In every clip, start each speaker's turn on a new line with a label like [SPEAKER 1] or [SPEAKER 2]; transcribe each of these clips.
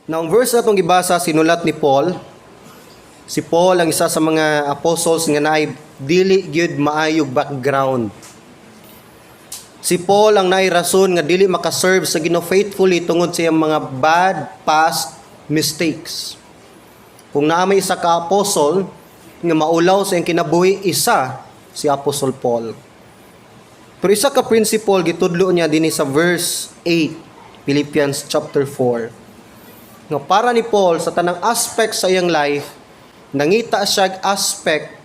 [SPEAKER 1] Now, ang verse na itong gibasa, sinulat ni Paul. Si Paul ang isa sa mga apostles nga naay dili gyud maayog background. Si Paul ang naay rason nga dili makaserve sa Ginoo faithfully tungod sa iyang mga bad past mistakes. Kung naa may isa ka apostle nga maulaw sa iyang kinabuhi, isa si Apostle Paul. Pero isa ka principle gitudlo niya dinhi sa verse 8, Philippians chapter 4. Nga para ni Paul, sa tanang aspect sa iyang life, nangita siya aspect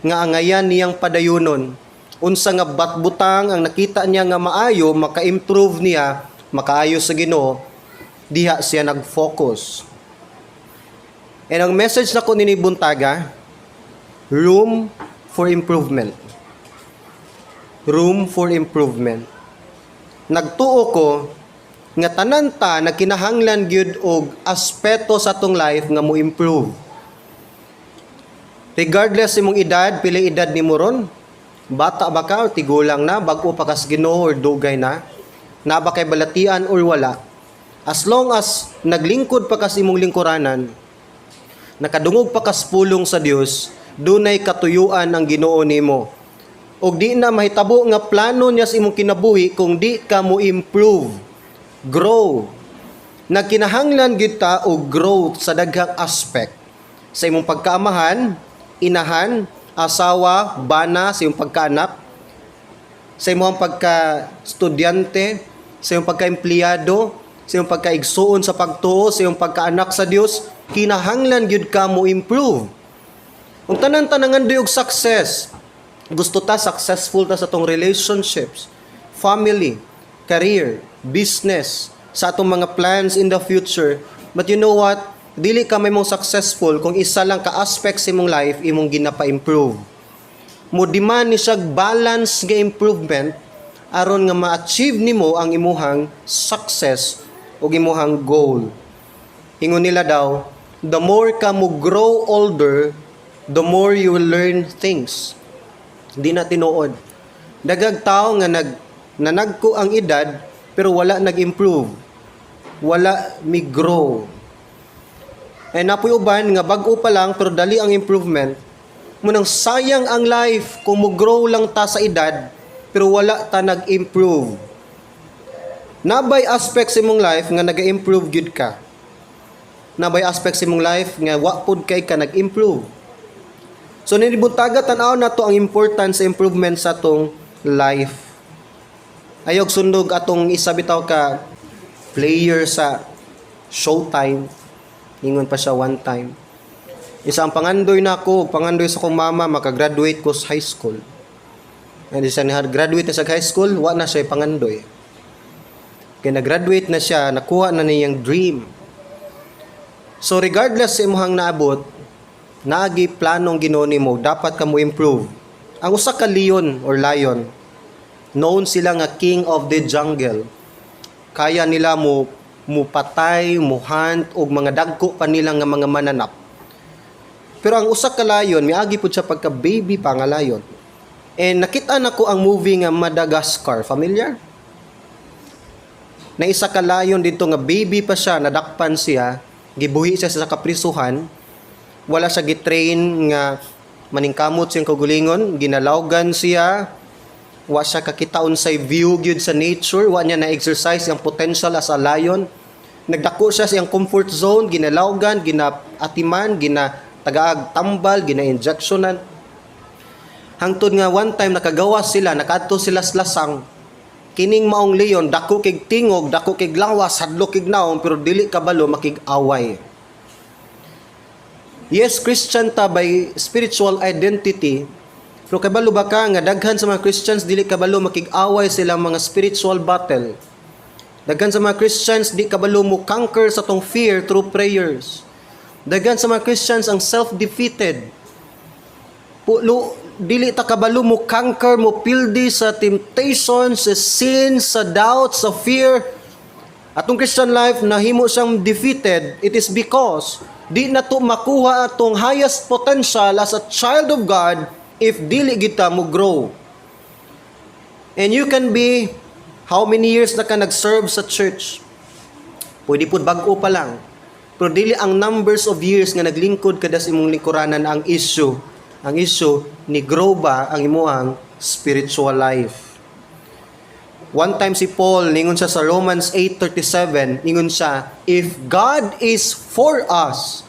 [SPEAKER 1] nga angayan niyang padayunon. Unsa nga batbutang ang nakita niya nga maayo, maka-improve niya, makaayo sa Ginoo, diha siya nag-focus. And ang message nako nini buntaga, room for improvement. Room for improvement. Nagtuo ko nga tanan ta nagkinahanglan gyud og aspeto sa atong life nga mo improve. Regardless imong edad, pila edad nimo ron, bata ba ka or tigulang na, bag-o pa kas Ginoo or dugay na, naa ba kay balatian or wala. As long as naglingkod pa kas imong lingkuranan, nakadungog pa kas pulong sa Dios, dunay katuyuan ang Ginoo nimo. Og di na mahitabo nga plano niya sa imong kinabuhi kung di ka mo improve, grow. Nagkinahanglan gyud ta og growth sa daghang aspect. Sa imong pagkaamahan, inahan, asawa, bana, sa imong pagkaanak, sa imong pagka-estudyante, sa imong pagka-empleyado, sa imong pagkaigsuon sa pagtuo, sa imong pagkaanak sa Dios, kinahanglan gyud ka mo improve. Kung tanan tanangan og success, gusto ta successful ta sa atong relationships, family, career, business, sa atong mga plans in the future. But you know what? Dili ka mahimong successful kung isa lang ka aspect sa imong life imong ginapa-improve. Mo demand ni siya balance nga improvement aron nga ma-achieve nimo ang imuhang success ug imuhang goal. Ingon nila daw, the more ka mo grow older, the more you will learn things. Di na tinuod. Daghag tao nga nanagko ang edad pero wala nag-improve. Wala mi-grow. Eh naa poy uban nga bag-o pa lang pero dali ang improvement. Munang sayang ang life kung mo grow lang ta sa edad pero wala ta nag-improve. Naa bay aspect sa imong life nga nag-improve gyud ka? Naa bay aspect sa imong life nga wa pud kay ka nag-improve? So nini buntaga, tan-aw nato ang importance sa improvement sa atong life. Ayog sundog atong isa bitaw ka player sa Showtime. Ingon pa siya one time. Isa ang pangandoy nako, pangandoy sa kong mama, makagraduate ko sa high school. And isa ni graduate na sa high school, wa na siya pangandoy. Kaya nag-graduate na siya, nakuha na niyang dream. So regardless sa imuhang naabot, naagi planong Ginoo nimo, dapat ka mo improve. Ang usa ka leon or lion, known sila nga king of the jungle. Kaya nila mo patay, mo hunt og mga dagko pa nila nga mga mananap. Pero ang usa ka lion, miagi pud siya pagka baby pa nga lion. And nakita nako ang movie nga Madagascar, familiar? Na isa ka lion dito nga baby pa siya, nadakpan siya, gibuhi siya sa kaprisuhan, wala siya gitrain nga maningkamot siyang kaugalingon, ginalawgan siya, wa siya kakita unsay view gyud sa nature, wa niya na exercise ang potential as a lion. Nagdako siya sa iyang comfort zone, ginalawgan, ginaatiman, ginatagaag tambal, gina-injectionan. Hangtod nga one time nakagawa sila, nakadto sila sa lasang. Kining maong leon, dako kig tingog, dako kig lawas, hadlok kig naong, pero dili kabalo makig-away. Yes, Christian ta by spiritual identity. Pero kabalo ba ka nga daghan sa mga Christians dili kabalo makig-away sila mga spiritual battle? Daghan sa mga Christians di kabalo mo conquer sa tong fear through prayers. Daghan sa mga Christians ang self-defeated. Pulo, dili ta kabalo mo conquer, mo pildi sa temptation, sa sin, sa doubt, sa fear. Atong Christian life nahimo siyang defeated, it is because di na to makuha atong highest potential as a child of God if dili kita mo grow. And you can be how many years na ka nag-serve sa church. Pwede po bag-o pa lang. Pero dili ang numbers of years nga naglingkod ka sa imong lingkuranan ang issue. Ang issue, ni grow ba ang imuhang spiritual life? One time si Paul, ningon siya sa Romans 8:37, ningon siya, "If God is for us,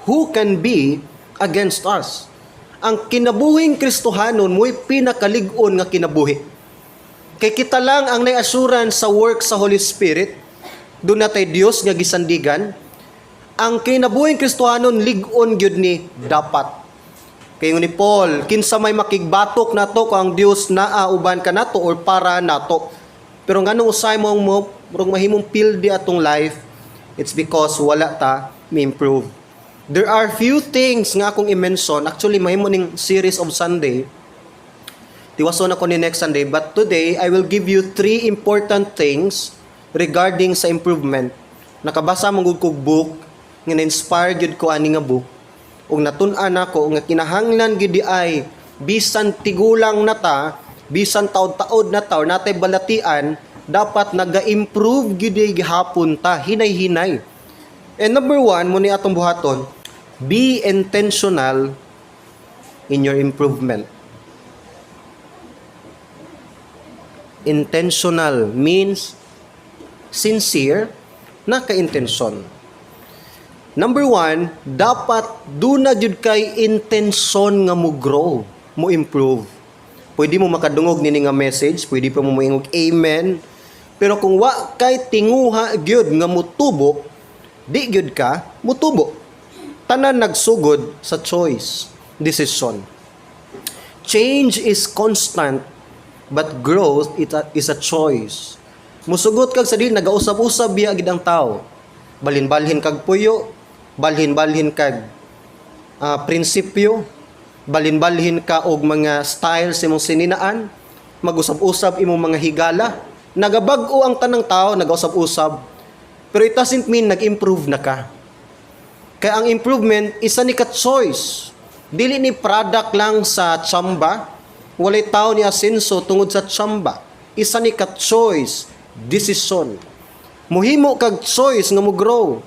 [SPEAKER 1] who can be against us?" Ang kinabuhing Kristohanon mo'y pinakalig-on nga kinabuhi. Kay kita lang ang nay assurance sa work sa Holy Spirit, duna tay Dios nga gisandigan. Ang kinabuhing Kristohanon, lig-on gyud ni dapat. Kay ni Paul, kinsa may makigbatok nato kung ang Dios naa uban kanato or para nato? Pero nganong usay mo mo murag mahimong pildi atong life, it's because wala ta mi-improve. There are few things nga akong i-mention. Actually, mahimo ning series of Sunday. Tiwason ako ni next Sunday. But today, I will give you three important things regarding sa improvement. Nakabasa man gud kog book, nga na-inspire gyud ko ani nga book. Ug natun-an nako nga kinahanglan gyud diay, bisan tigulang na ta, bisan taod-taod na ta or natay balatian, dapat naga-improve gyud diay gihapon ta, hinay-hinay. And number one, mao ni atong buhaton, be intentional in your improvement. Intentional means sincere, naka-intensyon. Number one, dapat duna jud kay intensyon nga mo grow, mo improve. Pwede mo makadungog nini nga message, pwede pa mo moingog amen. Pero kung wa kay tinguha gyud nga mutubo, di gyud ka mutubo. Tanan nagsugod sa choice, decision. Change is constant, but growth is a choice. Musugot kag sa dili, nagausab-usab biya gid ang tao. Balhin-balhin kag puyo, balhin-balhin kag prinsipyo, balhin-balhin ka og mga styles imong sininaan, mag-usab-usab imong mga higala. Nagabag-o ang tanang tao, nagausab-usab. Pero it doesn't mean nag-improve na ka. Kaya ang improvement, isa ni ka choice. Dili ni product lang sa tsamba. Walay tao ni asenso tungod sa tsamba. Isa ni ka choice, decision. Muhimo kag choice nga mo grow.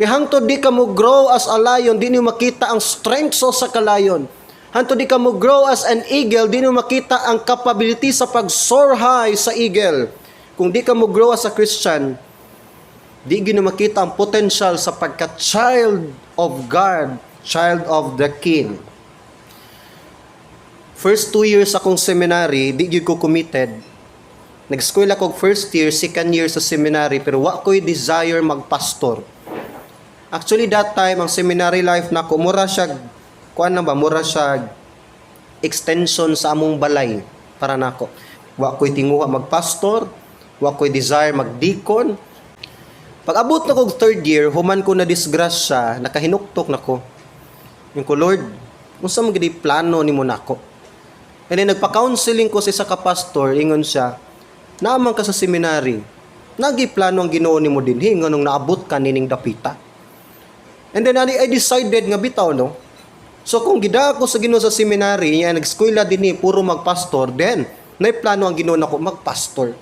[SPEAKER 1] Kay hangtod di ka mo grow as a lion, di nimo makita ang strength sa kalayon. Hangtod di ka mo grow as an eagle, di nimo makita ang capability sa pag-soar high sa eagle. Kung di ka mo grow as a Christian, di gyud makita ang potential sa pagka-child of God, child of the King. First 2 years akong seminary, di gyud ko committed. Nag-school ako first year, second year sa seminary, pero wa ko'y desire magpastor. Actually, that time, ang seminary life nako, mura siya, kuan na ba, mura siya extension sa among balay para nako. Wa ko'y tinguha magpastor, wa ko'y desire magdeacon. Pag abot na kog third year, human ko na disgrasya, nakahinuktok na ko. Ingon ko, "Lord, unsa man gid plano nimo nako?" And then nagpa-counseling ko sa isa ka pastor, ingon siya, "Naa man ka sa seminary, nagiplano ang Ginoo nimo dinhi nganong naabot ka nining dapita." And then I decided nga bitaw, no. So kung gida ako sa Ginoo sa seminary, niya nag-eskwela dinhi puro magpastor, then nay plano ang Ginoo nako magpastor.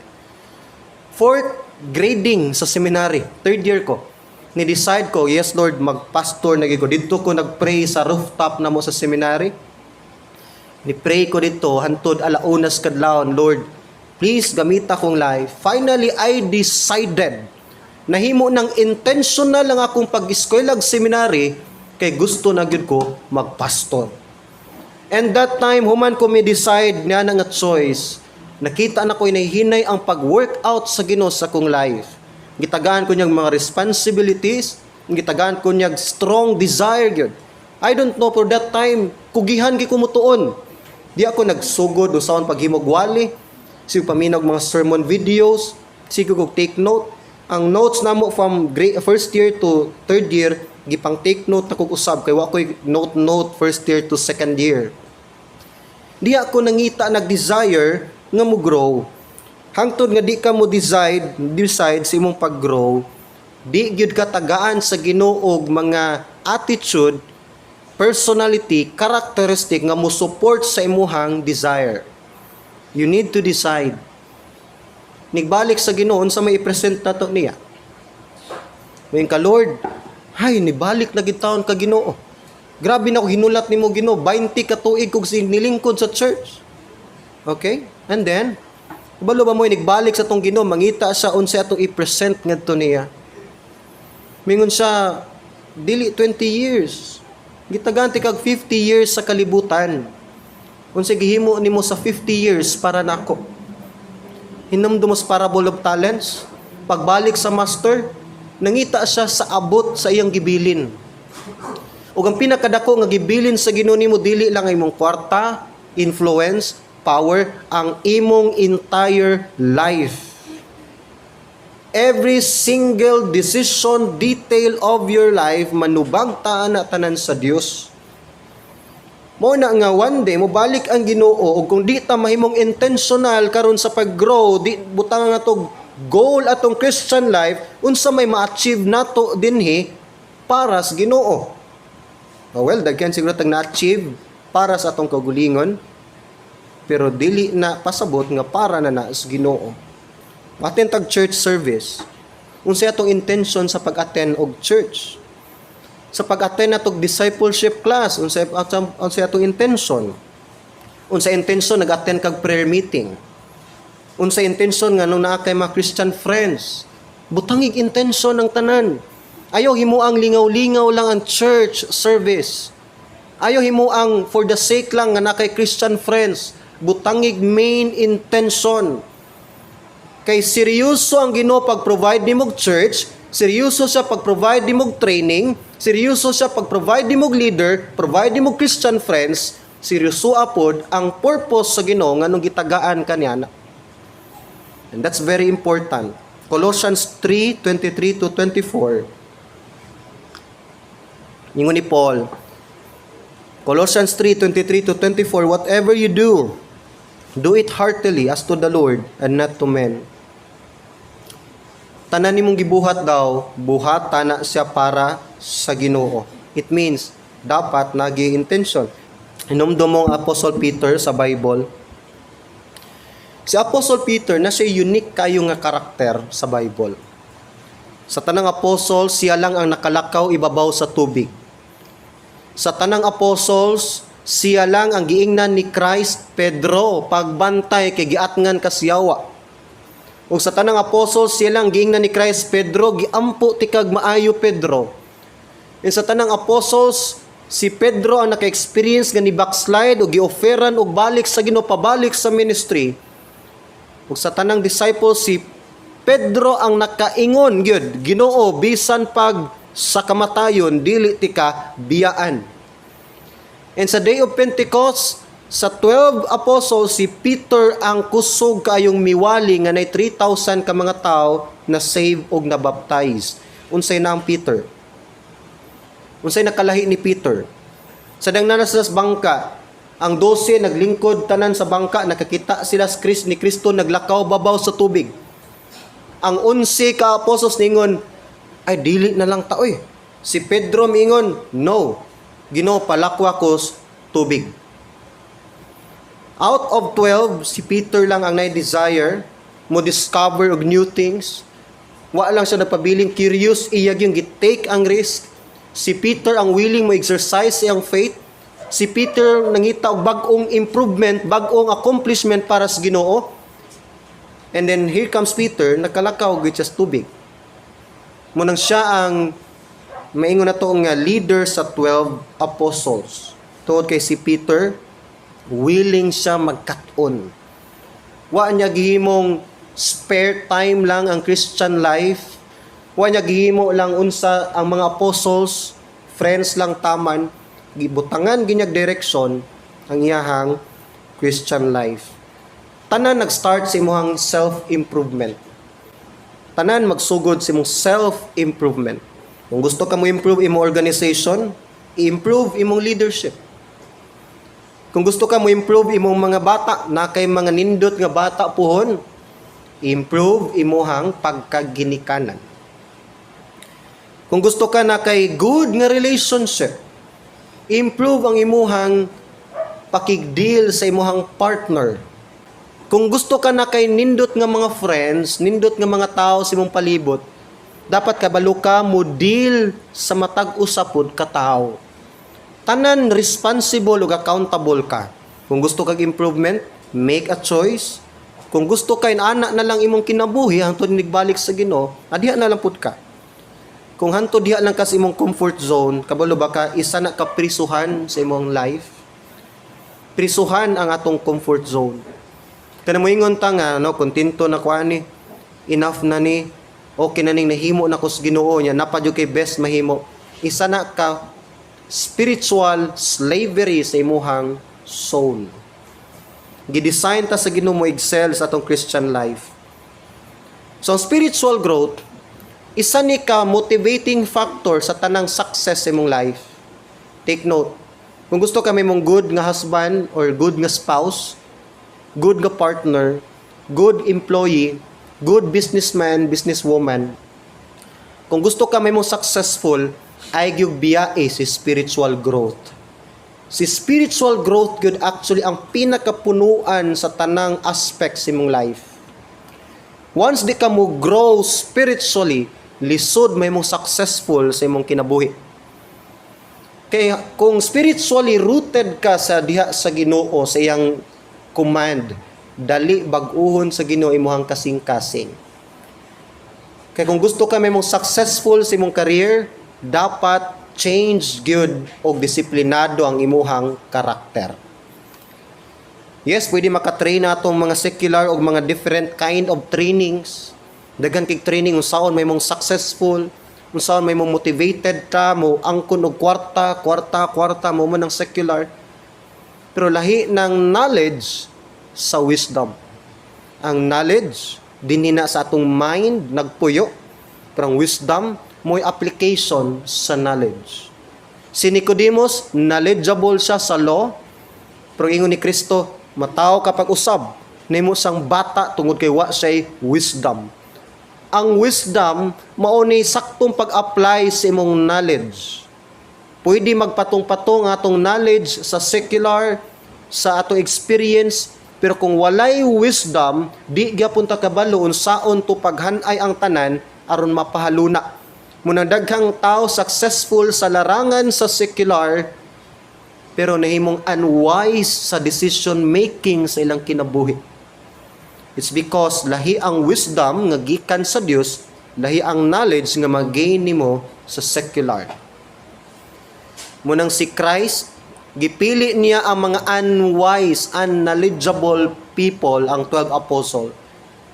[SPEAKER 1] Fourth grading sa seminary, third year ko, ni-decide ko, "Yes Lord, magpastor na gyud ko." Didto ko nagpray sa rooftop namo sa seminary. Ni-pray ko dito, hantod alaunas kadlawon, "Lord, please gamita kong life." Finally, I decided. Nahimo ng intentional lang akong pag-eskwela seminary kay gusto na gyud ko magpastor. And that time, human ko mi decide nga na nga choice, nakita na ko hinay ang pag-workout sa Ginoo sa akong life. Gitagaan ko niyang mga responsibilities, gitagaan ko niyang strong desire gyud. I don't know, for that time, kugihan gyud ko mutuon. Di ako nagsugod usaon paghimog wali, sige paminaw mga sermon videos, sige kog take note. Ang notes namo from grade, first year to third year, gipang take note na kog usab kay wa ko'y note note first year to second year. Di ako nangita nag-desire nga mo grow. Hangtod nga di ka mo decide, decide sa imong pag-grow, di gyud ka tagaan sa Ginoo og mga attitude, personality, characteristic nga mo support sa imuhang desire. You need to decide. Nigbalik sa Ginoo sa may i-present nato niya. Moingon ka, "Lord, Hay, nibalik na gid taon ka, Ginoo. Grabe na ko hinulat nimo, Ginoo, 20 ka tuig kog nilingkod sa church. Okay? And then, kabalo ba mo, nagbalik sa atong Ginoo, mangita sa unsay atong i-present ngadto niya. Mingon siya, dili 20 years. Gitagaan kag 50 years sa kalibutan. Unsay gihimo nimo sa 50 years para nako? Hinumdum mo sa parable of talents? Pagbalik sa master, nangita siya sa abot sa iyang gibilin. Ug ang pinakadako nga gibilin sa Ginoo nimo, dili lang ang imong kwarta, influence, power, ang imong entire life. Every single decision, detail of your life, manubag ta na tanan sa Dios. Mao na nga one day mobalik ang Ginoo, ug kung di ta mahimong intentional karon sa pag-grow, di butang nga tog goal atong Christian life, unsa may ma-achieve nato dinhi para sa Ginoo. Oh, well, daghan siguro tag na-achieve para sa atong kaugalingon, pero dili na pasabot nga para na na sa Ginoo. Attend tag church service. Unsay atong intention sa pag-attend og church? Sa pag-attend natog discipleship class, unsay atong intention? Unsay intention nag-attend kag prayer meeting? Unsay intention nga nung naa kay mga Christian friends? Butangig intention ang tanan. Ayaw himuang lingaw-lingaw lang ang church service. Ayaw himuang for the sake lang nga naa kay Christian friends. Butangig main intention. Kay seryoso ang Ginoo pag-provide nimog church, seryoso siya pag-provide nimog training, seryoso siya pag-provide nimog leader, provide nimog Christian friends, seryoso apod ang purpose sa Ginoo nganong gitagaan kaniya. And that's very important. Colossians 3:23 to 24. Ingon ni Paul, Colossians 3:23 to 24, "Whatever you do, do it heartily as to the Lord and not to men." Tanan nimong gibuhat daw, buhat na siya para sa Ginoo. It means dapat nagi intention. Hinumdum mo ang Apostle Peter sa Bible. Si Apostle Peter na siya unique kayo nga karakter sa Bible. Sa tanang apostol, siya lang ang nakalakaw ibabaw sa tubig. Sa tanang apostles, siya lang ang giingnan ni Christ, "Pedro, pagbantay kay giatngan ka sa yawa." Ug sa tanang apostles, siya lang giingnan ni Christ, "Pedro, giampo tikag maayo, Pedro." And sa tanang apostles, si Pedro ang naka-experience nga ni backslide o gi-offeran og balik sa Ginoo, pabalik sa ministry. Ug sa tanang disciples, si Pedro ang nakaingon gyud, "Ginoo, bisan pag sa kamatayon, dili tika biyaan." And sa day of Pentecost, sa 12 apostles, si Peter ang kusog kaayong miwali nga nay 3,000 ka mga tao na save og na-baptize. Unsay na ang Peter? Unsay nakalahi ni Peter? Sa dang na sila sa bangka, ang 12 naglingkod tanan sa bangka, nakakita sila sa Christ, ni Kristo naglakaw babaw sa tubig. Ang 11 ka apostles ningon, "Ay, dili na lang ta oy." Si Pedro miingon, "No. Ginoo, palakwa ko sa tubig." Out of 12, si Peter lang ang na-desire mo discover og new things. Wa lang siya nagpabiling curious, iya yung gi-take ang risk. Si Peter ang willing mo exercise iyang faith. Si Peter nangita og bag-ong improvement, bag-ong accomplishment para sa Ginoo. And then here comes Peter, nakalakaw gyud siya sa tubig. Mao nang siya ang maingon na to nga leader sa 12 apostles. Tungod kay si Peter, willing siya magkat-on. Wa niya gihimong spare time lang ang Christian life. Wa niya gihimo lang unsa ang mga apostles, friends lang taman, gibutangan ginyag direction ang iyahang Christian life. Tanan nag-start sa imong self-improvement. Tanan magsugod sa imong self-improvement. Kung gusto ka mo improve imong organization, i-improve imong leadership. Kung gusto ka mo improve imong mga bata, na kay mga nindot nga bata puhon, improve imuhang pagkaginikanan. Kung gusto ka na kay good nga relationship, improve ang imuhang pakigdeal sa imuhang partner. Kung gusto ka na kay nindot nga mga friends, nindot nga mga tao sa imong palibot, Dapat kabalo ka mo deal sa matag usa pud ka tawo. Tanan responsible ug accountable ka. Kung gusto kag improvement, make a choice. Kung gusto kay ana na lang imong kinabuhi hangtod nigbalik sa Ginoo, adiha na lang pud ka. Kung hantod diha lang ka sa imong comfort zone, kabalo ba ka isa na ka prisuhan sa imong life? Prisuhan ang atong comfort zone. Kana moingon ta nga no, kontento na ko ani, enough na ni, okay na ning nahimo na ko sa Ginoo niya, naa pa jud kay best mahimo. Isa na ka spiritual slavery sa imuhang soul. Gidesign ta sa Ginoo mo excel sa atong Christian life. So ang spiritual growth, isa ni ka motivating factor sa tanang success sa imong life. Take note. Kung gusto ka mong good nga husband or good nga spouse, good nga partner, good employee, good businessman, businesswoman, kung gusto ka mong successful, ay gyud biyae si spiritual growth. Si spiritual growth gyud actually ang pinakapunuan sa tanang aspects sa imong life. Once di ka mo grow spiritually, lisod may mong successful sa imong kinabuhi. Kaya kung spiritually rooted ka sa diha sa Ginoo, sa iyang command, dali bag-uhon sa Ginoo imong kasing-kasing. Kaya kung gusto ka may mong successful sa imong career, dapat change gyud og disiplinado ang imuhang karakter. Yes, pwede makatrain na atong mga secular og mga different kind of trainings. Daghan kay training unsaon may mong successful, unsaon may mong motivated ka, mo angkon og kwarta, kwarta, kwarta, mo man ang secular. Pero lahi ng knowledge sa wisdom. Ang knowledge dinhi na sa atong mind nagpuyo, pero ang wisdom mo'y application sa knowledge. Si Nicodemus, knowledgeable siya sa law, pero ingon ni Kristo, matawo kapag usab, nimo sang bata tungod kay wa siya'y wisdom. Ang wisdom mao ni saktong pag-apply sa imong knowledge. Pwede magpatong-patong atong knowledge sa secular, sa atong experience, pero kung walay wisdom, di gyapon ta kabalo unsaon to paghanay ang tanan aron mapahaluna. Munang daghang tao successful sa larangan sa secular, pero nahimong unwise sa decision making sa ilang kinabuhi. It's because lahi ang wisdom nga gikan sa Dios, lahi ang knowledge nga mag-gain nimo sa secular. Munang si Christ, gipili niya ang mga unwise, unknowledgeable people, ang 12 apostle.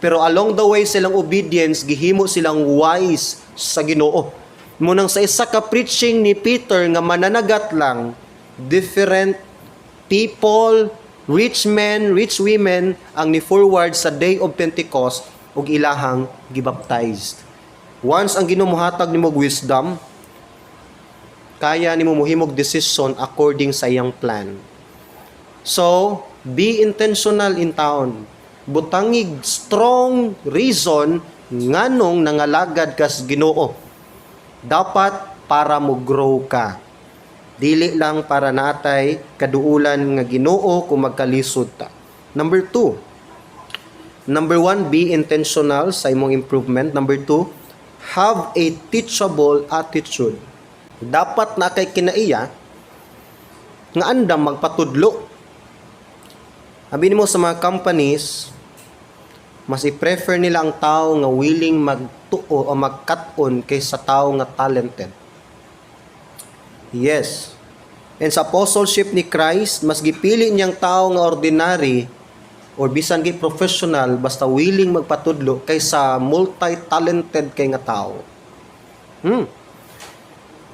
[SPEAKER 1] Pero along the way silang obedience, gihimo silang wise sa Ginoo. Munang sa isa ka preaching ni Peter nga mananagat lang, different people, rich men, rich women ang ni forward sa day of Pentecost ug ilahang gibaptized. Once ang Ginoo mohatag nimo og wisdom, kaya nimo mohimog decision according sa iyang plan. So, be intentional in town. Butangig strong reason nganong nangalagad kas Ginoo. Dapat para mo grow ka. Dili lang para natay kaduulan nga Ginoo kung magkalisod ta. Number two. Number one, be intentional sa imong improvement. Number two, have a teachable attitude. Dapat na kay kinaiya nga andam magpatudlo. Abi nimo sa mga companies, mas i-prefer nila ang tao nga willing magtuo o magkat-on kaysa tao nga talented. Yes. And sa apostleship ni Christ, mas gipili niyang tao nga ordinary or bisan gi professional basta willing magpatudlo kaysa multi-talented kay nga tao.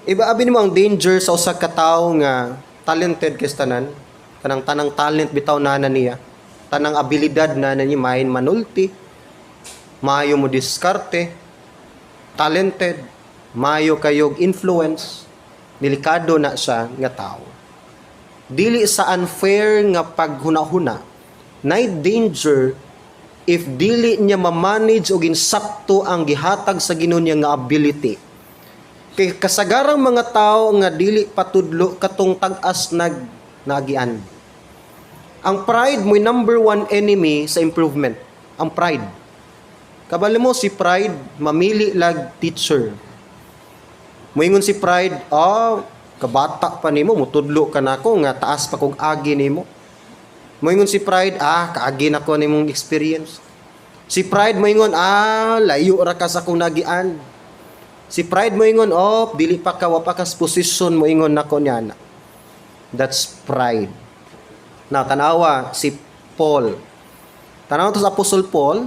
[SPEAKER 1] Iba abi nimo ang danger sa usa ka tawo nga talented kay sa tanan, kanang tanang talent bitaw nana niya, tanang abilidad na niya, mahin manulti, maayo mo diskarte, talented, maayo kayog influence, delikado na siya nga tao. Dili sa unfair nga paghuna-huna, nay danger if dili niya ma-manage og insakto ang gihatag sa Ginoo niya nga ability. Kay kasagarang mga tao nga dili patudlo katong tag-as nag nagian. Ang pride mo'y number one enemy sa improvement. Ang pride. Kabalo mo si pride, mamili lag teacher. Moingon si pride, "Ah, kabata pa nimo, mutudlo ka nako nga taas pa kog agi nimo." Moingon si pride, "Ah, kaagi nako nimong experience." Si pride moingon, "Ah, layo ra ka sa akong nagian." Si pride moingon, "Oh, dili pa ka, wa pa kas posisyon moingon nako niya na." That's pride. Now, tanawa si Paul. Tanawa to sa Apostle Paul.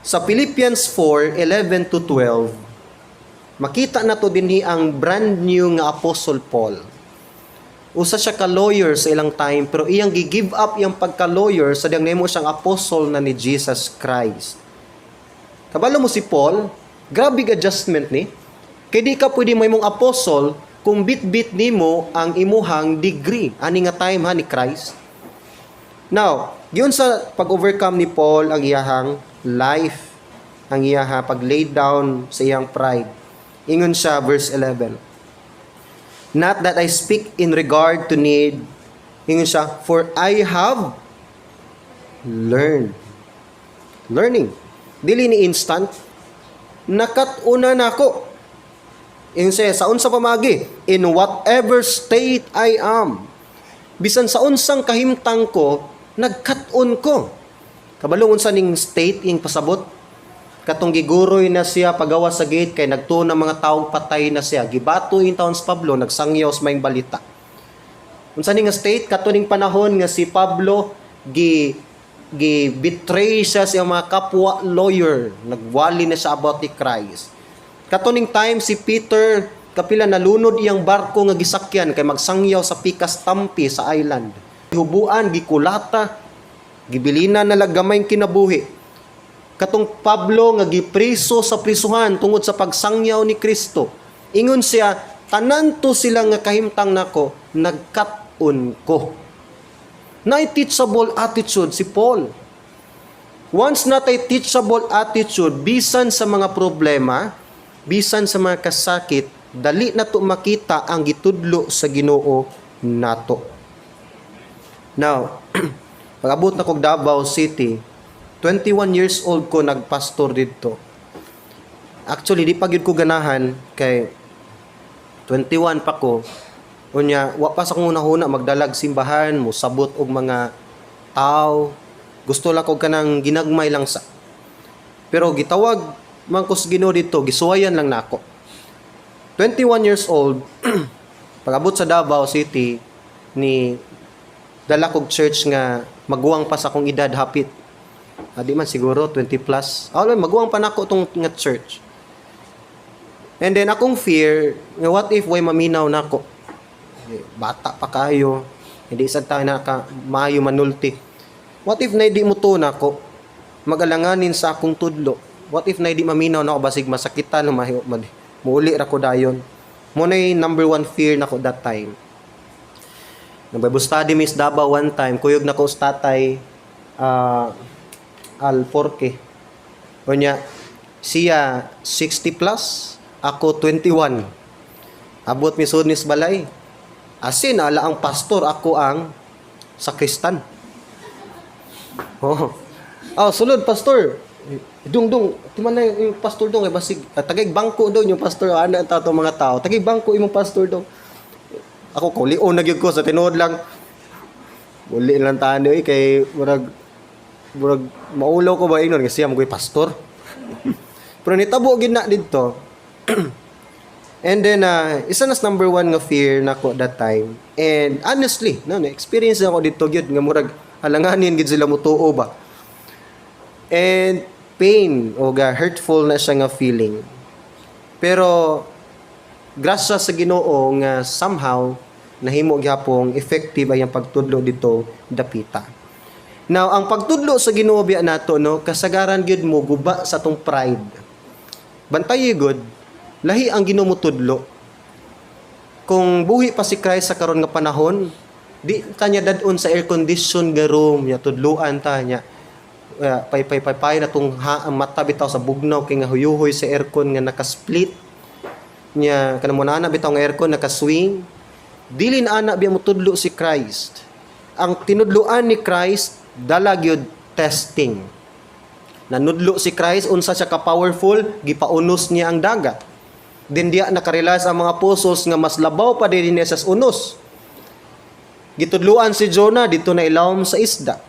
[SPEAKER 1] Sa Philippians 4:11 to 12, makita na to dinhi ang brand new nga Apostle Paul. Usa siya ka lawyer sa ilang time, pero iyang gi-give up iyang pagka-lawyer sa diyang nahimo siyang apostle na ni Jesus Christ. Kabalo mo si Paul, grabe adjustment ni. Kay di ka pwede mahimong apostle kung bit-bit nimo ang imuhang degree ani nga time ha ni Christ. Now, giyon sa pag-overcome ni Paul ang iyahang life, ang iyaha pag lay down sa iyang pride. Ingon siya, verse 11. "Not that I speak in regard to need," ingon siya, "for I have learned." Learning. Dili ni instant. Nakat-una nako. Ingon siya, sa unsa pamagi, "in whatever state I am." Bisan sa unsang kahimtang ko, nagkat-on ko. Kabalo unsa ning state ing pasabot? Katong giguroy na siya pagawa sa gate kay nagtuo ng mga taong patay na siya. Gibato in taon si Pablo, nagsangyaw sa maayong balita. Unsa ni nga state kato ning panahon nga si Pablo gi betray siya sa iyang mga kapwa lawyer, nagwali na siya about ni Christ. Kato ning time si Peter kapila nalunod iyang barko nga gisakyan kay magsangyaw sa pikas tampi sa island. Hubuan, gikulata, gibilinan na lang gamay kinabuhi. Katong Pablo nga gipriso sa prisuhan tungod sa pagsangyaw ni Kristo. Ingon siya, tanan to sila nga kahimtang nako, nagkat-on ko. Na teachable attitude si Paul. Once natay teachable attitude, bisan sa mga problema, bisan sa mga kasakit, dali na to makita ang gitudlo sa Ginoo nato. Now, pag-abot na kog Davao City, 21 years old ko nagpastor didto. Actually, di pa gyud ko ganahan kay 21 pa ko. Unya, wa pa sa akong hunahuna magdalag simbahan, musabot og mga tao. Gusto lang ko kanang ginagmay lang sa. Pero gitawag man ko sa Ginoo dito, gisuwayan lang nako. 21 years old, pag-abot sa Davao City, ni dala kog church nga maguwang pa sa akong edad hapit. Ah, di man siguro 20 plus. Ah, maguwang pa nako tong nga church. And then akong fear, nga what if way maminaw nako? Eh, bata pa kayo. Hindi sad tayo naka maayo manulti. What if na di mo to nako? Magalanganin sa akong tudlo. What if na di maminaw nako, basig masakitan o mahi, muuli ra ko dayon. Mo na number one fear nako that time. Nag Bible study mi sa Davao one time, kuyog na ko sa tatay Alforque. Unya, siya 60 plus, ako 21. Abot mi sud nis balay. Asin ala ang pastor, ako ang sakristan. Oh. Oh, sulod, pastor. Dung dung, timan na yung pastor dong eh basig tagay bangko daw yung pastor, ana ang tato mga tao. Tagay bangko imong pastor dong. Ako kulion na gyud ko sa tinuod lang. Uli lang tani oy kay murag maulaw ko ba ingnon kasi siya mo pastor. Pero nitabo gid na didto. And then isa nas number one nga fear nako that time. And honestly, no, na experience ako dito gyud nga murag alanganin gid sila mutuo ba. And pain o ga hurtful na siya nga feeling. Pero grasya sa Ginoo nga somehow nahimo gyapong effective ay ang pagtudlo dito dapita. Now, ang pagtudlo sa Ginoo biya nato, no, kasagaran gyud mo guba sa tong pride. Bantayi gud, lahi ang Ginoo mo tudlo. Kung buhi pa si Christ sa karon nga panahon, di ta niya dad-on sa air condition nga room, nya tudluan ta niya. Pay pay pay pay na tong ha, ang mata bitaw sa bugnaw kay nga huyuhoy sa aircon nga naka-split nya, kanang mo na bitaw nga aircon naka-swing. Dili na ana biya mo tudlo si Christ. Ang tinudluan ni Christ dala gyud testing. Nanudlo si Christ unsa siya ka powerful, gipaunos niya ang dagat. Din diya nakarealize ang mga apostles nga mas labaw pa din niya sa unos. Gitudluan si Jonah dito na ilawom sa isda.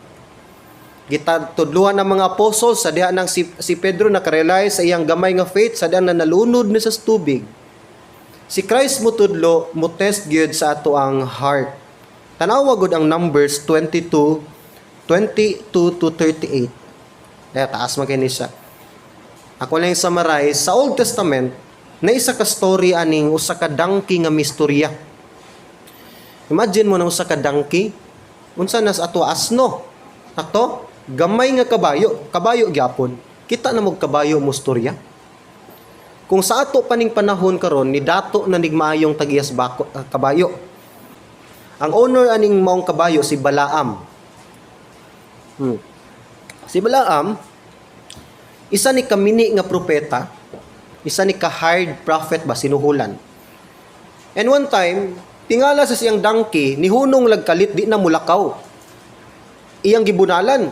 [SPEAKER 1] Gitudluan ang mga apostles sa diha nang si Pedro nakarealize sa iyang gamay nga faith sa diha na nalunod ni sa tubig. Si Christ mutudlo, mo test gyud sa ato ang heart. Tanawa gud ang Numbers 22 22 to 38. Kaya taas man kay ni siya. Ako lang summarize sa Old Testament na isa ka story aning usa ka donkey nga mistorya. Imagine mo na usa ka donkey, unsa nas ato asno. Ato gamay nga kabayo, kabayo gyapon. Kita na mo kabayo mo storya. Kung sa ato paning panahon karon ni dato na nigmaayong tagiyas bako, kabayo. Ang owner aning maong kabayo si Balaam. Si Balaam, isa ni kamini nga propeta, isa ni ka hired prophet ba sinuhulan. And one time, tingala sa siyang donkey, nihunong lagkalit, di na mulakaw. Iyang gibunalan.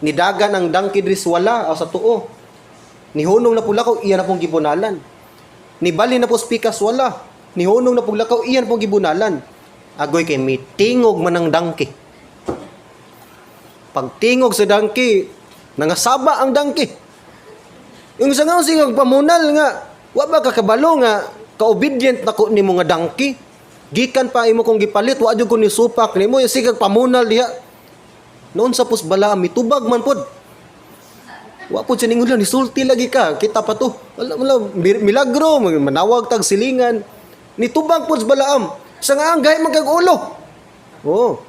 [SPEAKER 1] Nidagan ang donkey diri sa wala o sa tuo. Nihunong na pulakaw, iya na pong gibunalan. Nibali na po spikas wala. Nihunong na pulakaw, iya na pong gibunalan. Agoy kay mitingog man ang donkey. Pagtingog sa donkey, nangasaba ang donkey. Yung sa nga singag pamunal nga, wa ba ka kabalo nga ka-obedient na ko nimo nga donkey? Gikan pa imo kong gipalit, wa jud ko ni supak nimo, yung sigag pamunal diha. Noon sa pus Balaam, mitubag man pod. Wa po siya ningon lang, nisulti lagi ka, kita pa to. Wala, wala, milagro, manawag tag silingan. Nitubag po sa Balaam. Sa nga ang gahi magkag ulo. Oh.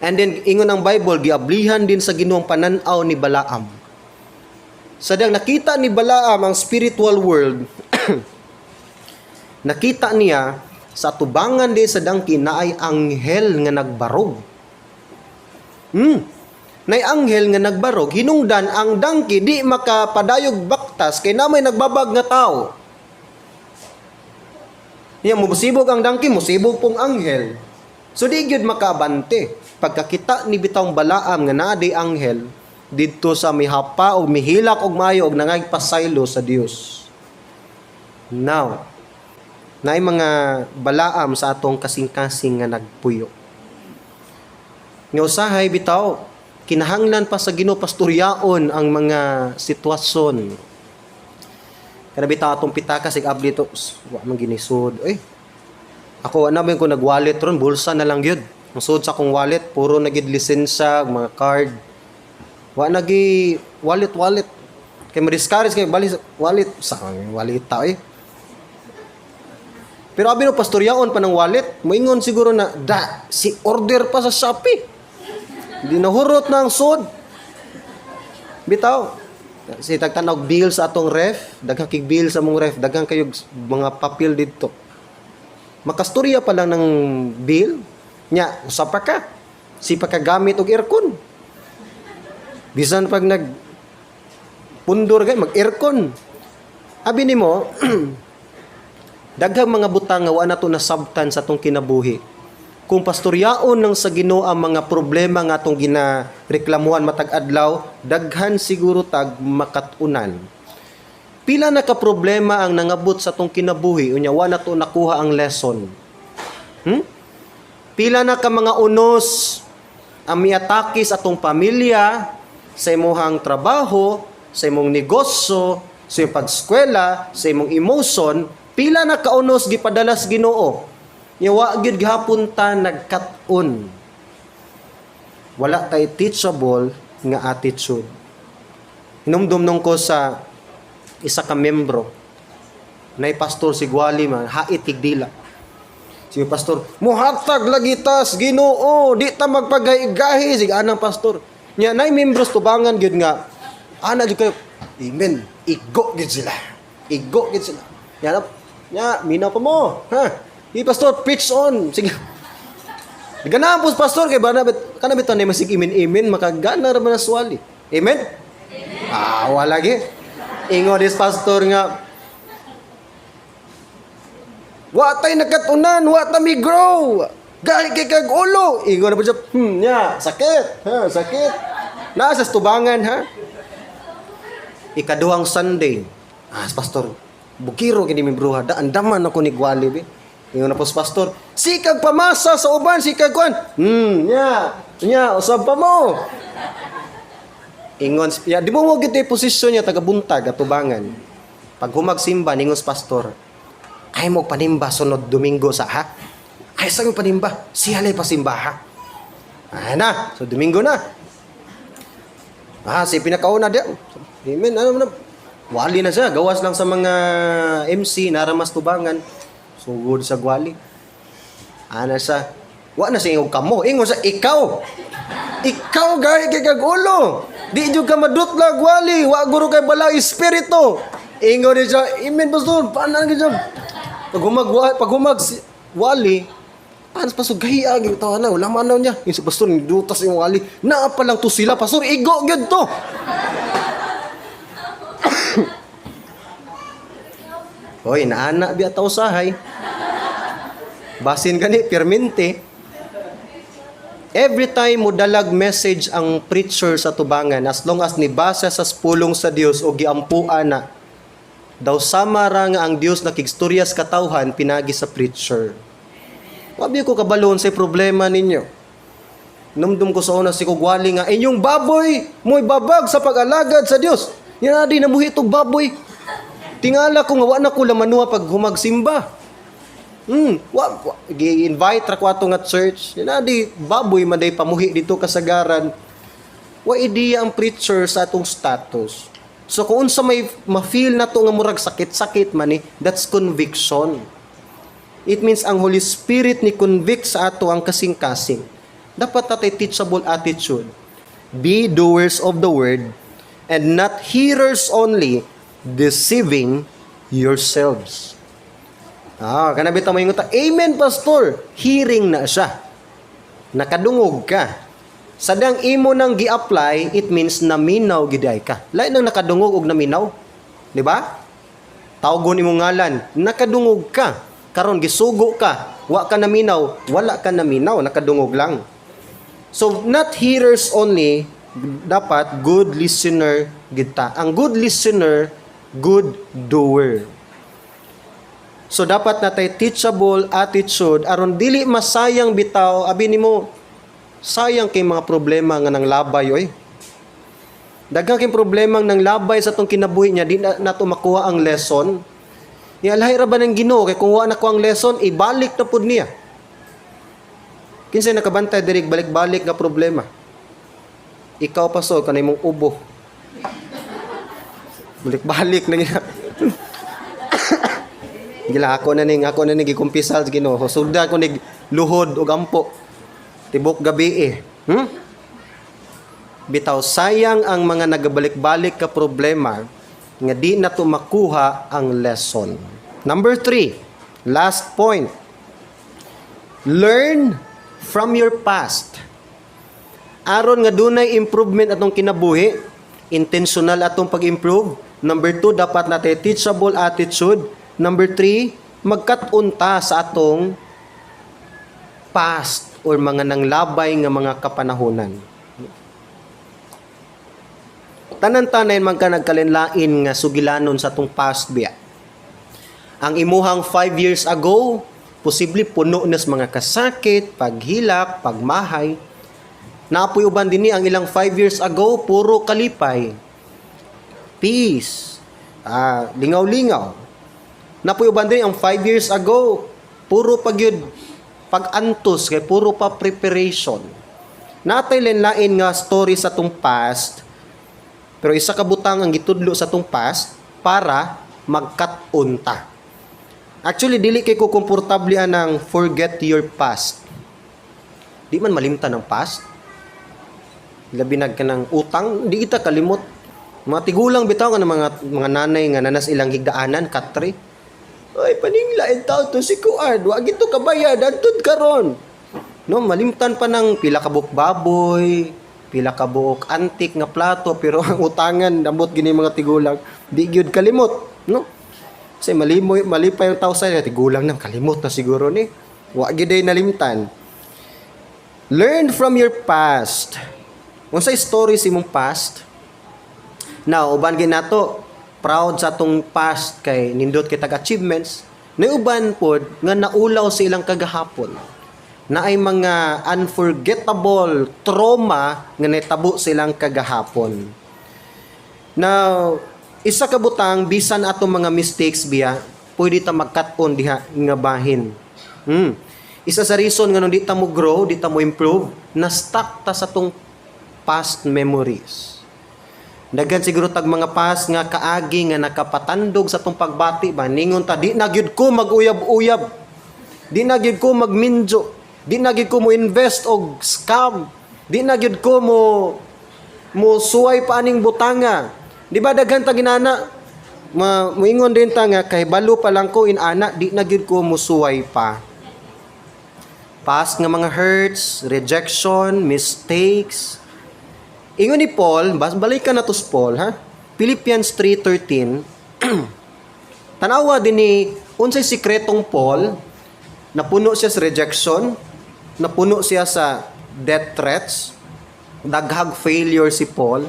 [SPEAKER 1] And then, ingon ang Bible, giablihan din sa Ginoong pananaw ni Balaam. Sa dang nakita ni Balaam ang spiritual world, nakita niya sa tubangan din sa donkey na ay anghel nga nagbarog. Nay anghel nga nagbarog, hinungdan ang donkey di makapadayog baktas kay na may nagbabag nga tao. Niya musibog ang donkey, musibog pong anghel. So di gyud makaabante. Pagkakita ni bitawng Balaam nga naa di anghel didto sa mihapa og mihilak og maayo og nangagpasaylo sa Dios. Now, naay mga Balaam sa atong kasing-kasing nga nagpuyo. Nga usahay bitaw, kinahanglan pa sa Ginoo pastoryaon ang mga sitwasyon. Kana bitaw atong pitaka sig abli to, wa man ginisod. Eh, ako na ba ko nag-wallet ron, bulsa na lang gyud. Ang sud sa akong wallet, puro na gyud lisensya, mga card. Wa nagi wallet wallet. Kay ma-discourage kay bali wallet sa wallet ta eh. Pero abi no pastoryaon pa ng wallet, moingon siguro na da si order pa sa Shopee. Di nahurot na ang sud. Bitaw. Si tagtanaw bill sa atong ref, daghang kig bill sa mong ref, daghang kayo mga papel didto. Makastorya pa lang ng bill, nya usa pa ka. Si pagkagamit og aircon. Bisan pag nag pundor kay mag aircon. Abi nimo daghang mga butang nga wa na to nasabtan sa atong kinabuhi. Kung pastoryaon ng sa Ginoo ang mga problema nga atong ginareklamuhan matag adlaw, daghan siguro tag makat-unan. Pila na ka problema ang nangabot sa atong kinabuhi unya wa na to nakuha ang lesson. Pila na ka mga unos ang miatake sa atong pamilya, sa imong trabaho, sa imong negosyo, sa imong pagskwela, sa imong emotion, pila na kaunos gipadala sa Ginoo. Nya wa gyud gihapon ta nagkat-on. Wala tay teachable nga attitude. Hinumdum nung ko sa isa ka membro nay pastor si Gwali man hait tigdila. Si pastor, muhatag lagi tas Ginoo, di ta magpagahi-gahi sig anang pastor. Nya nay membros tubangan gyud nga ana gyud kayo. Amen. Igo gyud sila. Igo gyud sila. Nya nya minaw pa mo. Ha? Di pastor, preach on. Sige. Ganahan po pastor kay bana kana bitaw ni masig imin-imin makagana ra man na swali. Amen? Ah, wala gi. Ingon dis pastor nga wa tay nakatunan, wa ta mi grow. Gahi kay kag ulo. Ingon na po siya, nya, sakit. Ha, sakit. Naa sa tubangan, ha. Ikaduhang Sunday, "Ah, pastor, bukiro kini mi bruha, daan daman ako ni gwali bi." Ingon na po sa pastor, "Sikag pamasa sa uban, sikag kuan." Nya, nya, usab pa mo. Ingon, ya, di mo mo gid posisyon niya taga buntag atubangan. Pag humag simba, ningon sa pastor, "Ay mo panimba sunod Domingo sa ha? Ay sa panimba, siya lay pasimba ha." Ay na, so Domingo na. Ah, si pinakauna di. Amen, ano na. Wali na siya, gawas lang sa mga MC, naramas tubangan. Sugod sa gwali. Ana sa, wa na siya ingog kamo. Ingon sa ikaw. Ikaw gay kay kag ulo. Di jud ka madutla gwali, wa guro kay bala espiritu. Ingon ni siya, "Amen, pastor, paano gyud siya?" Pag humag wali, anas pastor gahiya gyud tawa na, wala man niya. Yung sa pastor dutas yung wali. Naa pa lang to sila, pastor, igo gyud to. Hoy, naana biya ta usahay. Basin gani permente. Every time mo dalag message ang preacher sa tubangan, as long as nibasa sa pulong sa Dios o giampuan na, daw sama ra nga ang Dios nakigstorya sa katawhan pinagi sa preacher. Wabi ko kabalon sa problema ninyo. Numdum ko sa una si Kugwali nga inyong baboy mo'y babag sa pag-alagad sa Dios. Yan na di namuhi itong baboy. Tingala ko nga wa na ko lamanuha pag humagsimba. Wa, gi-invite ra ko ato nga church. Yan na di baboy man day pamuhi dito kasagaran. Wa ideya ang preacher sa atong status. So kung unsa may ma-feel na to nga murag sakit-sakit man ni, that's conviction. It means ang Holy Spirit ni convict sa ato ang kasing-kasing. Dapat natay teachable attitude. Be doers of the word and not hearers only, deceiving yourselves. Ah, kana bitaw mo ta, "Amen, pastor." Hearing na siya. Nakadungog ka. Sadang imo nang gi-apply, it means naminaw giday ka. Lain nang nakadungog og naminaw. Di ba? Tawgon imong ngalan, nakadungog ka. Karon gisugo ka, wa ka naminaw, wala ka naminaw, nakadungog lang. So not hearers only, dapat good listener kita. Ang good listener, good doer. So dapat natay teachable attitude aron dili masayang bitaw. Abi nimo sayang kay mga problema nga nang labay oy. Daghang kay problema nang labay sa atong kinabuhi niya di na nato makuha ang lesson. Niya lahi ra ba ng Ginoo kay kung wa na ko ang lesson ibalik na pud niya. Kinsay nakabantay diri balik-balik nga problema? Ikaw pa so kanay mong ubo. Balik-balik na gina. Gila ako na ning gikumpisal sa Ginoo. Sugda ko nig luhod ug ampo. Tibok gabi eh. Bitaw sayang ang mga nagabalik-balik ka problema nga di na to makuha ang lesson. Number 3, last point. Learn from your past. Aron nga dunay improvement atong kinabuhi, intentional atong pag-improve. Number 2, dapat natay teachable attitude. Number 3, magkat-un ta sa atong past or mga nanglabay nga mga kapanahonan. Tanan-tanay man ka nagkalinlain nga sugilanon sa atong past biya. Ang imuhang 5 years ago, posible puno na sa mga kasakit, paghilak, pagmahay. Naapoy uban dinhi ang ilang 5 years ago, puro kalipay. Peace. Ah, lingaw-lingaw. Napoy uban dinhi ang 5 years ago, puro pagyud pag-antos kay puro pa preparation. Natay lain nga story sa atong past, pero isa ka butang ang gitudlo sa atong past para magkat-un ta. Actually, dili kay ko komportable anang "forget your past." Di man malimtan ang past. Labi nag ka ng utang, di kita kalimot. Mga tigulang bitaw nga ng mga nanay nga nanas ilang higdaanan, katre. "Ay, paningla tao to si Kuan, wa gito kabayad antud karon." No, malimtan pa ng pila ka buok baboy, pila ka buok antik nga plato, pero ang utangan ambot gini mga tigulang, di gyud kalimot, no? Kasi malimoy, malipay yung tao sa tigulang nang kalimot na siguro ni. Wa gyud ay nalimtan. Learn from your past. Unsa story sa imong past? Now, uban ginato proud sa atong past kay nindot kitag achievements. Nay uban pod nga naulaw sa ilang kagahapon. Naay mga unforgettable trauma nga nitabo sa ilang kagahapon. Now, isa ka butang, bisan atong mga mistakes biya, pwede ta magkat-on diha nga bahin. Isa sa reason nga di ta mo grow, di ta mo improve, na stuck ta sa atong past memories. Daghan siguro tag mga past nga kaagi nga nakapatandog sa atong pagbati ba, ningon ta, "Di na gyud ko mag-uyab-uyab. Di na gyud ko magminjo. Di na gyud ko mo invest og scam. Di na gyud ko mo mo suway pa aning butanga." Di ba daghan ta ginana ma, muingon din ta nga kay balo pa lang ko in-ana, di na gyud ko musuway pa. Past nga mga hurts, rejection, mistakes. Ingon ni Paul, bas balikan na to si Paul, ha? Philippians 3:13. Tanawa din ni unsay sikretong Paul, napuno siya sa rejection, napuno siya sa death threats, daghag failure si Paul.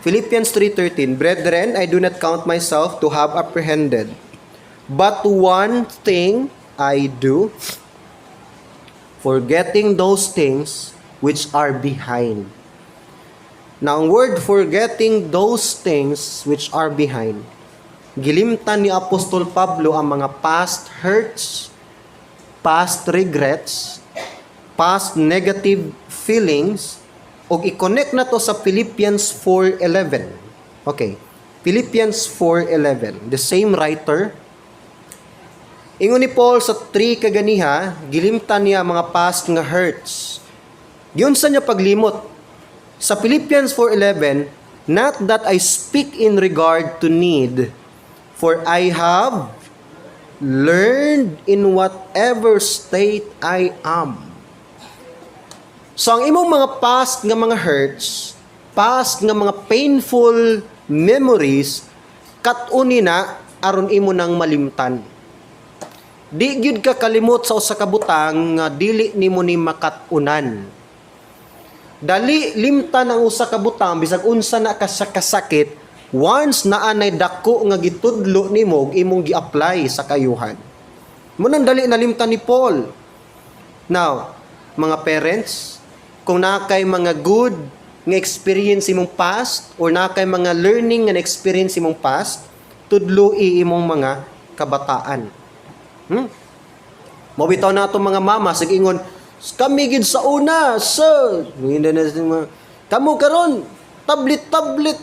[SPEAKER 1] Philippians 3:13, "Brethren, I do not count myself to have apprehended. But one thing I do, forgetting those things which are behind." Now, ang word "forgetting those things which are behind," gilimtan ni Apostol Pablo ang mga past hurts, past regrets, past negative feelings, ug i-connect na to sa Philippians 4:11. Okay. Philippians 4:11. The same writer. Ingon ni Paul sa 3 kaganiha, gilimtan niya ang mga past nga hurts. Giunsa niya paglimot? Sa Philippians 4:11, "Not that I speak in regard to need, for I have learned in whatever state I am." So ang imong mga past nga mga hurts, past nga mga painful memories, kat-uni na aron imo nang malimtan. Di gyud ka kalimot sa usa ka butang nga dili nimo ni makat-unan. Dali limtan ang usa ka butang bisag unsa na ka sa kasakit once naa nay dako nga gitudlo nimo ug imong gi-apply sa kayuhan. Mao nang dali nalimtan ni Paul. Now, mga parents, kung naa kay mga good nga experience imong past or naa kay mga learning nga experience imong past, tudloi imong mga kabataan. Mao bitaw na atong mga mama sig ingon, "Kami gid sa una, sir." Hindi na mga, "Kamo karon, tablet tablet.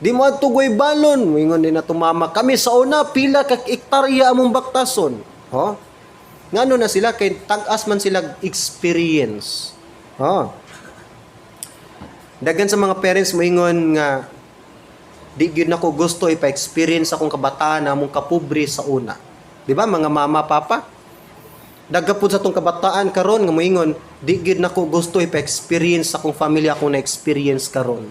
[SPEAKER 1] Di mo adto goy balon." Moingon din ato mama, "Kami sa una, pila ka ektarya among baktason." Ho? Ngano na sila kay tag-as man sila experience. Ho. Daghan sa mga parents moingon nga di gyud nako gusto ipa-experience akong kabataan na among kapobre sa una. Di ba, mga mama, papa? Daghan pud sa atong kabataan karon nga moingon, "Di gyud nako gusto ipa-experience sa akong family akong na-experience karon."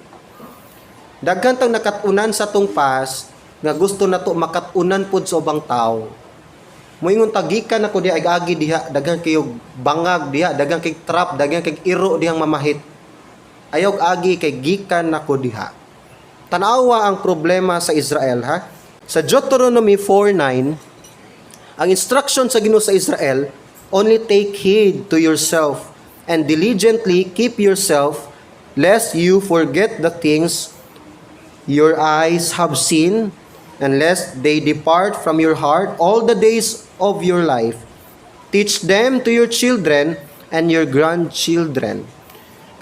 [SPEAKER 1] Daghan tang nakat-unan sa atong past nga gusto nato makat-unan pud sa ubang tawo. Moingon ta, "Gikan ako diha, agi diha, daghan kayo bangag diha, daghan kay trap, daghan kay iro dihang mamahit. Ayaw agi kay gikan nako diha." Tanawa ang problema sa Israel, ha. Sa Deuteronomy 4:9, ang instruction sa Ginoo sa Israel, "Only take heed to yourself and diligently keep yourself, lest you forget the things your eyes have seen, and lest they depart from your heart all the days of your life. Teach them to your children and your grandchildren."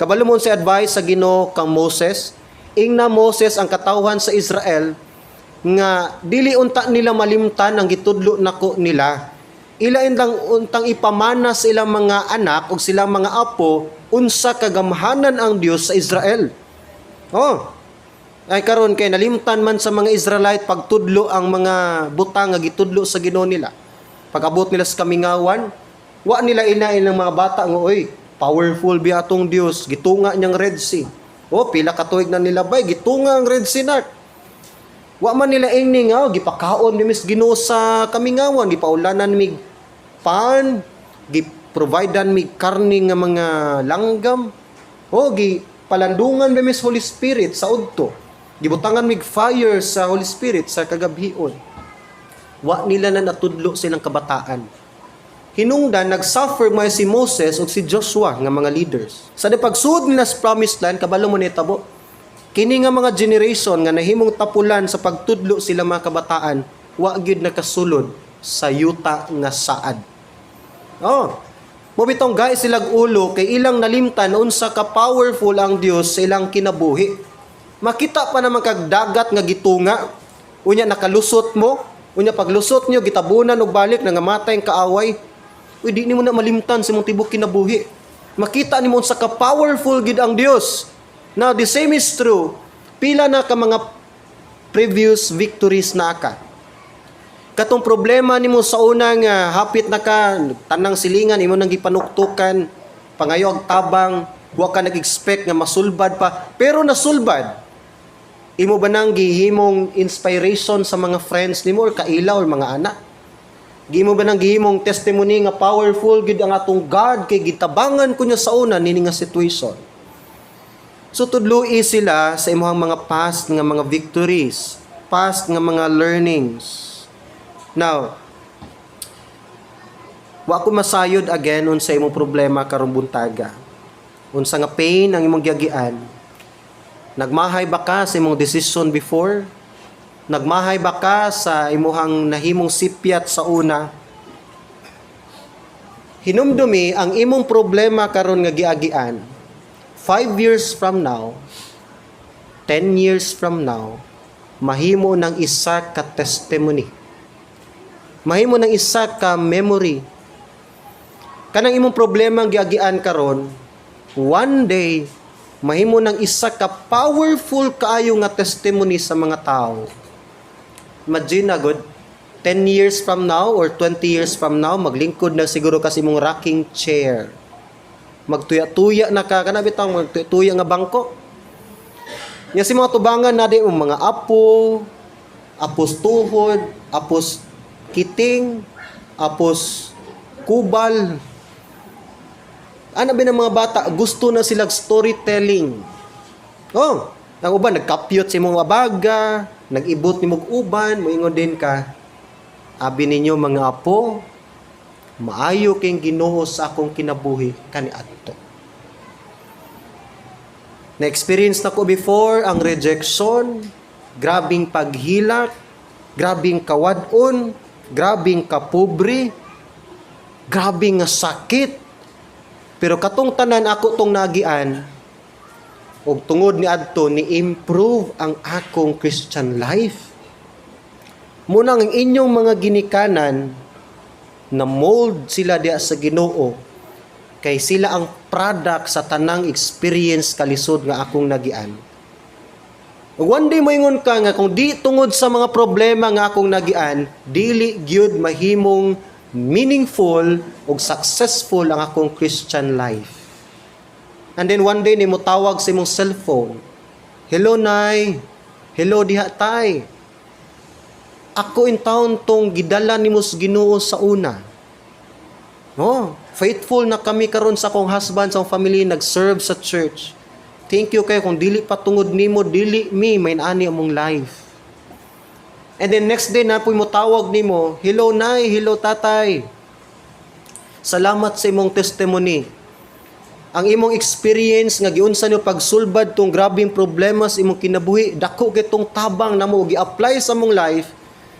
[SPEAKER 1] Kabalo mo sa advice sa Ginoo kang Moses, ingna Moses ang katawhan sa Israel nga dili unta nila malimtan ang gitudlo nako nila. Ila indang untang ipamana sa ilang mga anak ug silang mga apo unsa kagamhanan ang Dios sa Israel. Oh. Ay karon kay nalimtan man sa mga Israelite pagtudlo ang mga butang nga gitudlo sa Ginoo nila. Pag-abot nila sa kamingawan, wa nila inain ng mga bata nga, "Oy, powerful biya atong Dios, gitunga niyang Red Sea. Oh, pila ka tuig na nila bay, gitunga ang Red Sea na." Wa man nila ingni nga, oh, gipakaon ni Miss Ginoo sa kamingawan, gipaulanan mig pan, gi-providean mig karne nga mga langgam. Oh, gi Palandungan ba mis Holy Spirit sa udto. Gibutangan mig fire sa Holy Spirit sa kagabhion. Wa nila na natudlo silang kabataan. Hinungdan nag-suffer may si Moses ug si Joshua nga mga leaders. Sa di pagsuod nila sa promised land, kabalo mo nitabo. Kini nga mga generation nga nahimong tapulan sa pagtudlo sila mga kabataan, wa gyud nakasulod sa yuta nga saad. Oh. Mao bitong gae silag ulo kay ilang nalimtan unsa ka powerful ang Dios sa ilang kinabuhi. Makita pa naman kag dagat nga gitunga, unya nakalusot mo, unya paglusot niyo gitabunan og balik, nangamatay ang kaaway. Uy, di nimo na malimtan sa imong tibok kinabuhi. Makita nimo unsa ka powerful gid ang Dios. Now, the same is true. Pila na ka mga previous victories na ka. Katong problema nimo sa una nga hapit na ka, tanang silingan imo nang gipanuktukan, pangayo og tabang, wa ka nag-expect nga masulbad pa, pero nasulbad. Imo ba nang gihimong inspiration sa mga friends nimo or kaila or mga anak? Gimo ba nang gihimong testimony nga powerful gid ang atong God kay gitabangan ko niya sa una nini nga situation? So tudloi sila sa imong mga past nga mga victories, past nga mga learnings. Now, wa ko masayod again unsa imong problema karong buntaga. Unsa nga pain ang imong giagian. Nagmahay ba ka sa imong decision before? Nagmahay ba ka sa imuhang nahimong sipyat sa una? Hinumdumi ang imong problema karon nga giagian. 5 years from now, 10 years from now, mahimo ng isa ka testimony. Mahimo ng isa ka memory. Kanang imong problema ang giagian karon, one day mahimo ng isa ka powerful kaayo nga testimony sa mga tao. Imagine na good, 10 years from now or 20 years from now, maglingkod na siguro kasi imong rocking chair. Magtuya-tuya na ka, kana bitang magtuya-tuya nga bangko. Nya si mga tubangan na di mga apo, apos tuhod, apos kiting, apos kubal. Ano ba ng mga bata, gusto na silang storytelling. Oh, ang uban nagkapyot sa imong abaga, nag-ibot nimog uban, moingon din ka. "Abi ninyo, mga apo, maayo king Ginoo sa akong kinabuhi kaniadto. Na-experience na ko before ang rejection, grabing paghilak, grabing kawad-on, grabing kapobre, grabing nga sakit. Pero katong tanan ako tong nagian, ug tungod ni adto ni improve ang akong Christian life." Munang ang inyong mga ginikanan na mold sila diya sa Ginoo kay sila ang product sa tanang experience kalisod nga akong nagian. Ug one day moingon ka nga kung di tungod sa mga problema nga akong nagian, dili gyud mahimong meaningful ug successful ang akong Christian life. And then one day nimo tawag sa imong cellphone. "Hello, Nay. Hello diha, Tay. Ako in town tong gidala nimo sa Ginoo sa una. No, faithful na kami karon sa akong husband, sa akong family, nag-serve sa church. Thank you kayo. Kung dili pa tungod nimo, dili mi may ani among life." And then next day na po mo tawag nimo, "Hello, Nay, hello, Tatay. Salamat sa imong testimony. Ang imong experience nga giunsa nimo pagsulbad tong grabeng problema sa imong kinabuhi, dako kay tong tabang namo gi-apply sa among life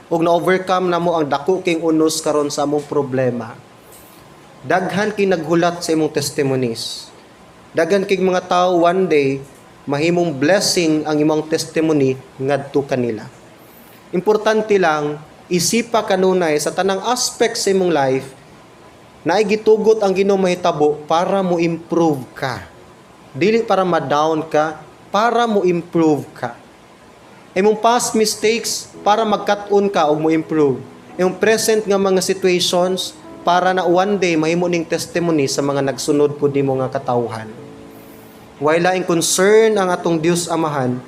[SPEAKER 1] ug na-overcome namo ang dako king unos karon sa among problema." Daghan kay naghulat sa imong testimonies. Daghan kay mga tao, one day mahimong blessing ang imong testimony ngadto kanila. Importante lang isipa kanunay sa tanang aspect sa imong life na gitugot ang Ginoo mahitabo para mo improve ka. Dili para ma-down ka, para mo improve ka. Imong past mistakes para magkat-on ka ug mo improve. Imong present nga mga situations para na one day mahimo ning testimony sa mga nagsunod pud nimo nga katawhan. Way laing concern ang atong Dios Amahan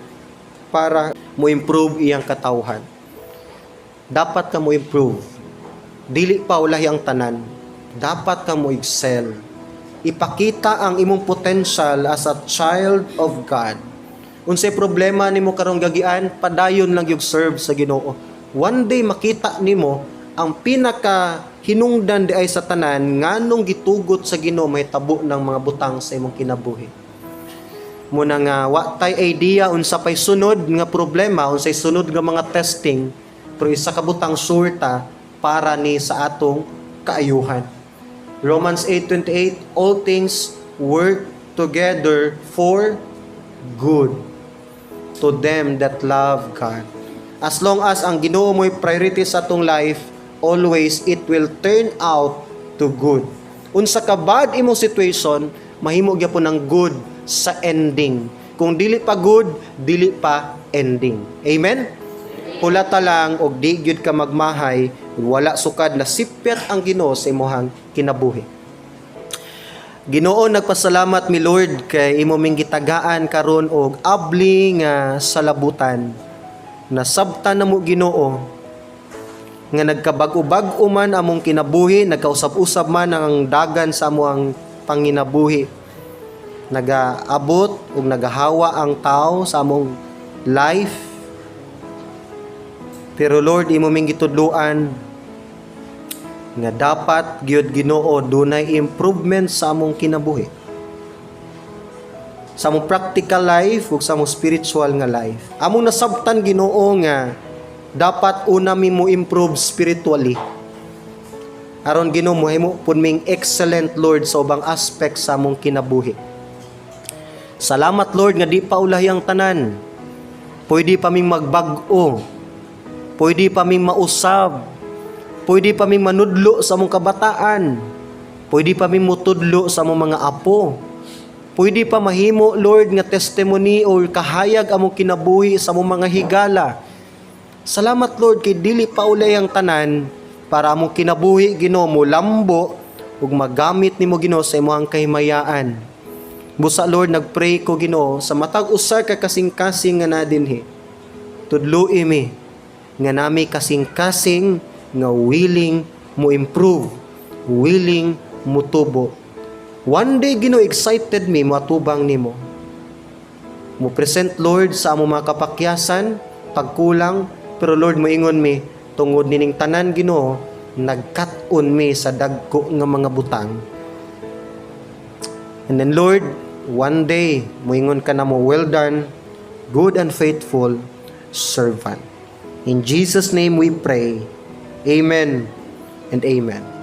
[SPEAKER 1] para mo improve iyang katawhan. Dapat ka mo improve. Dili pa ulahi ang tanan. Dapat ka mo excel. Ipakita ang imong potential as a child of God. Unsay problema nimo karong gagian, padayon lang yung serve sa Ginoo. One day makita nimo ang pinaka hinungdan diay sa tanan nganong gitugot sa Ginoo mahitabo ng mga butang sa imong kinabuhi. Muna nga wa tay idea unsa pay sunod nga problema, unsay sunod nga mga testing, pero isa ka butang sure ta, para ni sa atong kaayuhan. Romans 8:28, "All things work together for good to them that love God." As long as ang Ginoo mo'y priority sa atong life, always it will turn out to good. Unsa ka bad imong situation, mahimo gyapon ng good sa ending. Kung dili pa good, dili pa ending. Amen? Hulata lang og di gyud ka magmahay, wala sukad na sipyat ang Ginoo sa imong kinabuhi. Ginoo, nagpasalamat mi, Lord, kay imo ming gitagaan karon og abli nga salabutan. Nasabtan namo, Ginoo, nga nagkabag-o-bag-o man among kinabuhi, nagkausab-usab man ang dagan sa among panginabuhi. Nagaabot ug nagahawa ang tao sa among life. Pero Lord, imo ming gitudloan nga dapat gyud, Ginoo, dunay improvement sa among kinabuhi. Sa among practical life ug sa among spiritual nga life. Among nasabtan, Ginoo, nga dapat una mi mo improve spiritually. Aron, Ginoo, mohimo pud ming excellent, Lord, sa ubang aspect sa among kinabuhi. Salamat, Lord, nga di pa ulahi ang tanan. Pwede pa ming magbag-o. Pwede pa ming mausab. Pwede pa ming manudlo sa among kabataan. Pwede pa ming mutudlo sa among mga apo. Pwede pa mahimo, Lord, nga testimony or kahayag among kinabuhi sa among mga higala. Salamat, Lord, kay dili pa ulay ang tanan para among kinabuhi, Ginoo, mo lambo ug magamit nimo, Ginoo, sa imong kahimayaan. Busa, Lord, nagpray ko, Ginoo, sa matag usa ka kasing-kasing nga na dinhi. Tudloi mi nga nami kasing-kasing nga willing mo improve, willing mo tubo. One day, Ginoo, excited mi moatubang nimo. Mo present, Lord, sa among mga kapakyasan, pagkulang, pero Lord, moingon mi tungod nining tanan, Ginoo, nagkat-on mi sa dagko nga mga butang. And then, Lord, one day moingon ka namo, "Well done, good and faithful servant." In Jesus' name we pray. Amen and amen.